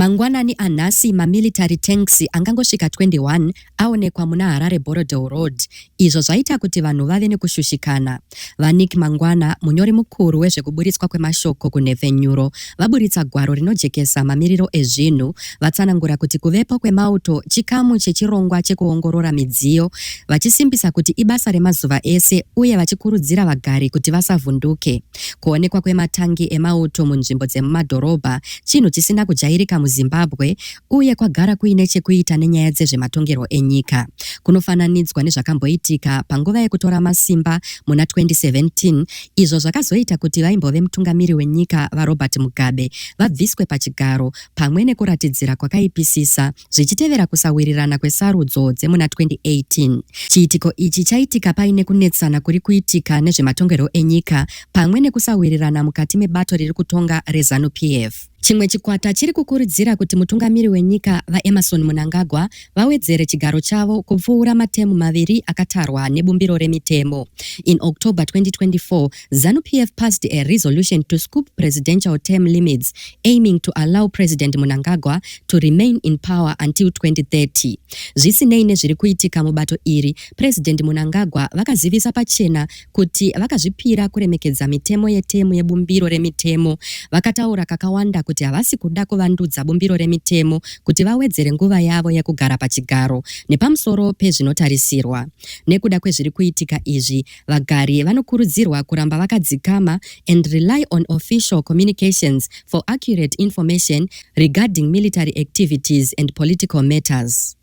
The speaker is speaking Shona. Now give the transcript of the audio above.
Mangwanani anhasi mamilitary tanks angangosvika 21 aonekwa muna Harare Borrowdale Road izvo zvaita kuti vanhu vave nekushushikana. VaNick Mangwana, munyori mukuru wezvekuburitswa kwemashoko kunhepfenyuro, vaburitsa gwaro rinojekesa mamiriro ezvinhu. Vatsanangura kuti kuvepo kwemauto chikamu chechirongwa chekuongorora midziyo, vachisimbisa kuti ibasa remazuva ese uye vachikurudzira vagari kuti vasavhunduke. Kuonekwa kwematangi emauto munzvimbo dzemumadhorobha chinhu chisina kujairika muZimbabwe uye kwagara kuine chekuita nenyaya dzezvematongerwo enyika. Kunofananidzwa nezvakamboitika panguva yekutora masimba muna 2017 izvo zvakazoita kuti vaimbove mutungamiri wenyika VaRobert Mugabe vabviswe pachigaro pamwe nekuratidzira kwakaipisisa zvichitevera kusawirirana kwesarudzo dzemuna 2018. Chiitiko ichi chaitika paine kunetsana kuri kuitika nezvematongerwo enyika pamwe nekusawirirana mukati mebato riri kutonga reZanu PF. Chimwe chikwata chiri kukurudzira kuti mutungamiri wenyika VaEmmerson Mnangagwa vawedzere chigaro chavo kupfuura matemu maviri akatarwa nebumbiro remitemo. In October 2024, ZANU-PF passed a resolution to scoop presidential term limits aiming to allow President Mnangagwa to remain in power until 2030. Zvisinei nezviri kuitika mubato iri, President Mnangagwa vakazivisa pachena kuti vakazvipira kuremekedza mitemo yetemu yebumbiro remitemo. Vakataura kakawanda kuti havasi kuda kuvandudza bumbiro remitemo kuti vawedzere nguva yavo yekugara pachigaro nepamusoro pezvinotarisirwa. Nekuda kwezviri kuitika izvi, vagari vanokurudzirwa kuramba vakadzikama and rely on official communications for accurate information regarding military activities and political matters.